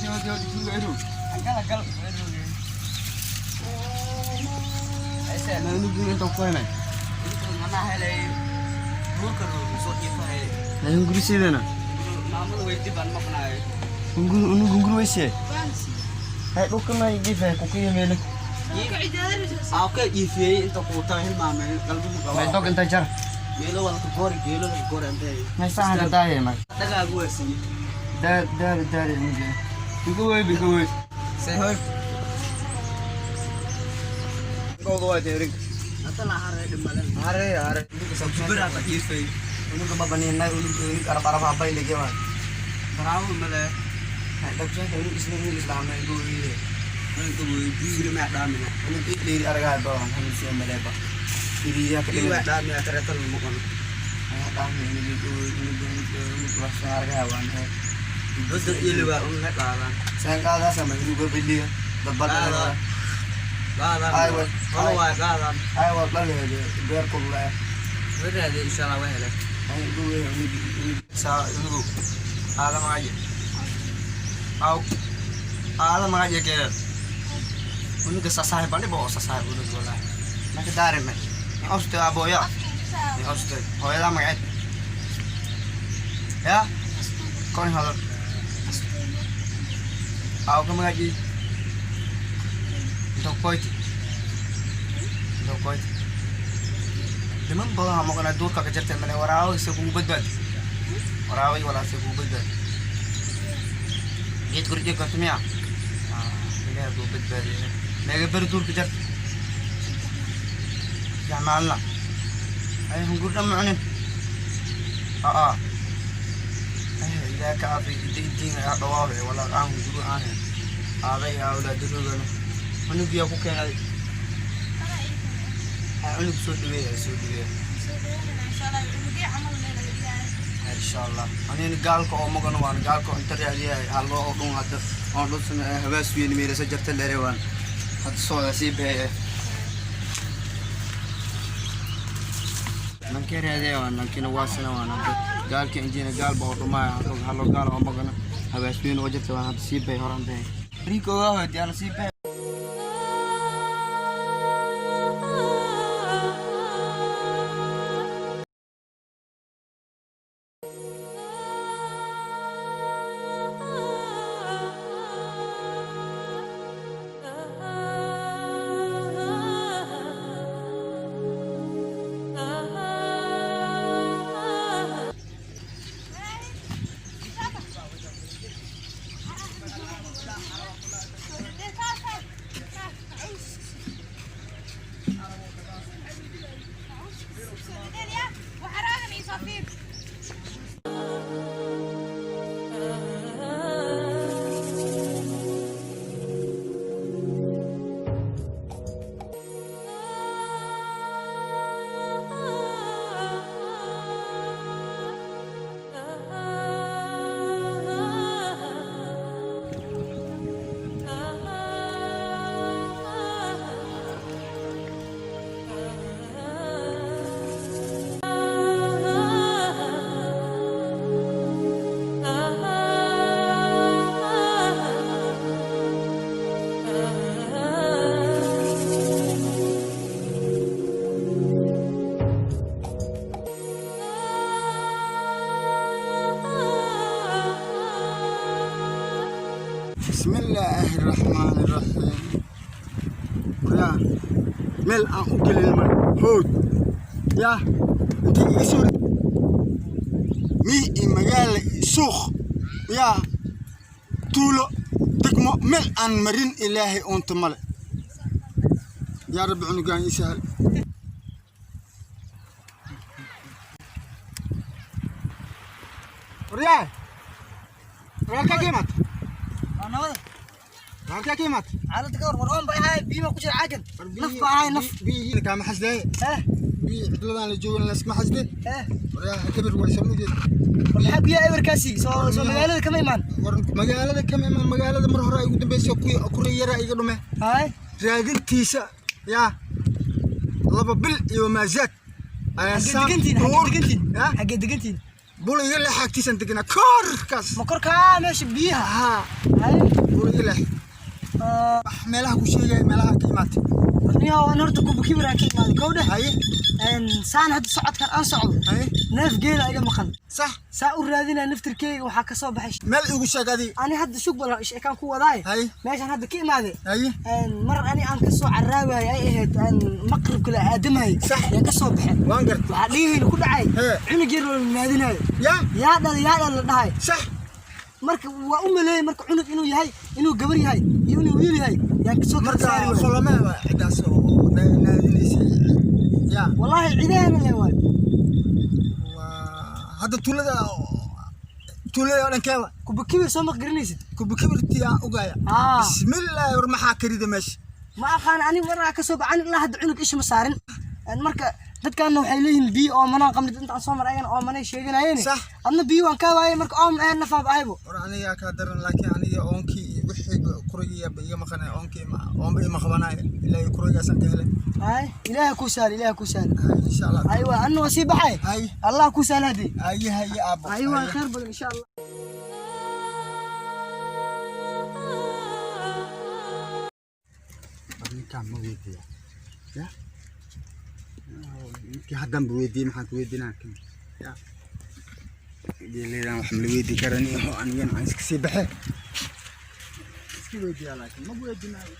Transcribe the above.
Gal gal. Hunguri sidana unu hunguri weyse hay dhulkana igifa ku qiimeele. Aa iifiyey inta quuta hilmaamay qalbigu May qabaa. Dog inta jar. Geelo wala ka goori, geelo la goori intay. May saxan daaye may. Dhagaagu weersiiyey. Daar daar daar unuga ugu wey ugu wey. Say hoy. Gowda waa deerin. Hata la hare dhimalan. Hare hare. Jibira ta iifiyey. Unuga ma banina unuga unuga arab arab habay lege waa. Baraawo male. Hay dog shan unuga isla unuga islaamay ugu wey. Inta weydiin ma dhaamina. Unuga leeri argaa ba han si maleba iriya ka. Ii waa dhaamina tareetan ma qono. Dhaami unuga unuga unuga unuga wax argaa waan. Dadda ili waa un la qaadan. Saan qaadaa sama unuga biliya dabada. Qaadan. Ay, way. Wala waa qaadan. Ay waa dhaleede beer kulula. Wadaade insha Allah waa helay. Ay ugu wey unuga saa unugu aada magaje aw aada magaje kee unuga sasahay bani bo sasahay unuga walahi maka daarime in oste aboya in oste hooyada magaceed ya koni hadal aw ka magaji dokoyti dokoyti niman badan ha maqanaa duurka ka jartay male waraawi se kugu badbaadi waraawi walaa se kugu badbaadi geed korjee karto miya ilaah kugu badbaadiye meega beri duurka jarta isticmaalna ay hungur dhan ma cunin aa ay ilaah ka caafi idiin ayaa dhawaawe walaa aan hunguru aan aaday awlaadarogana cunugiyaa ku keenay. Ay cunug soo dhaweeya soo dhaweeya insha Allah anina gaalka oo magan waan gaalka oo inta raadiyahay hallo oo dhun hadda oo dhun sano habaas weyn meelasa jarta leere waan hadda soo sii bixi nankee raadiyahay waan nankina waasana waan hadda gaalka injiina gaal ba oo dhumaaya hallo hallo gaal oo magan habaas weyn oo jarta waan hadda sii bixi horan bixi riikooga hoyti ana sii bixi. بسم الله الرحمن الرحيم. Yaa meel aan u gelin ma hood yaa intii iga soo mii iyo magaala iyo suuq yaa tuulo degmo meel aan marin Ilaahay uunta male. Yaa Rabbi cunugaan ii sahal. Waryaa walaalkaa ka imaat walaalkaa ka imaat. Xaaladda ka war war oon bay ahay, biyo ma ku jira caagan, naf ba ahay naf. Biyihii kaama xasdee. Eh. Biyi cidladan la joogan laskama xasde. Eh. Waryaa eber waa samudeed. War maxaa biyaha ewerkaasi soo magaalada kama imaan? War magaalada kama imaan, magaalada mar hore ay ugu dambeysay kuwii kuray yaraa iga dhume. Hay. Raadintiisa yaa 2 bil iyo maazaad ayaa xaggee degantiin xaggee degantiin? Ya? Xaggee degantiin? Bul iga leex agtiisaan deganaa, korkaas. Ma korkaa meesha biyaha? Haa. Haye. Bul iga leex. Wax meelaha ku sheegaya, meelaha ka imaatay? Niyow, an horta Kuba Kibir aan ka imaaday, kow dheh. Haye. Saan hadda socodkan aan socdo, Haye. neef geela iga maqan. Sax. Saa u raadinaya naftirkeyga, waxaa ka soo baxay Meel igu sheeg adi. Ani hadda shug bal sheekaan ku wadaay. Haye. Meeshaan hadda ka imaaday, Haye. mar ani aan kasoo caraabayay ay ahayd aan maqribka la aadamayay Sax. yaan kasoo baxay. Waan gartay. Waxaa dhigihayna ku dhacay Hee. cunug yar oo la naadinayo. Ya. Yaa dhal, yaa dhal, la dhahay. Sax. Marka waa u maleeyay marka cunug inuu yahay, inuu gabar yahay iyo inuu wiil yahay yaan kasoo kala Marka saari waayay. qolomee waa cidaas oo naadinaysa ya? Wallaahi cidaheena le waay. Waa hadda tuulada, tuulada oo dhankeeba? Kuba Kibir soo maq garanaysid? Kubakibirtii aan ogaaya. Aa. Bismillaahi, war maxaa karida meesha? Ma aqaan ani, waraa kasoo baxan ilaa hadda cunug isha ma saarin. Marka dadkaana waxay leeyihiin biyo oo manaan qabnid, intaan soo mar ayagana oo manay sheeganayeen. Sax. Adna biyo waan kaa waayay, marka oom ee nafaab ahaybo. War anigaa kaa daran, laakiin aniga oonkii iyo wixii kurigii iga maqanaya, oonkii oonba ima qabanaya ilaa kurigaasaan ka helay. Hay, Ilaaha kuu sahal, Ilaaha kuu sahal. Hay, insha Allah. Aywa, anna waa sii baxay. Hay. Allah kuu sahal hadii. Haye, haye, aabo. Aywa. Haye. Khayr badan insha Allah. Ninkaan ma weydiiya ya? Ninkii haddan ba weydiiyey, maxaan ku weydiinaa kan ya? Geeleydaan wax ma la weydii karani oo anigana aan iska sii baxe, iska weydiiyaa, laakiin ma weydiinaayo.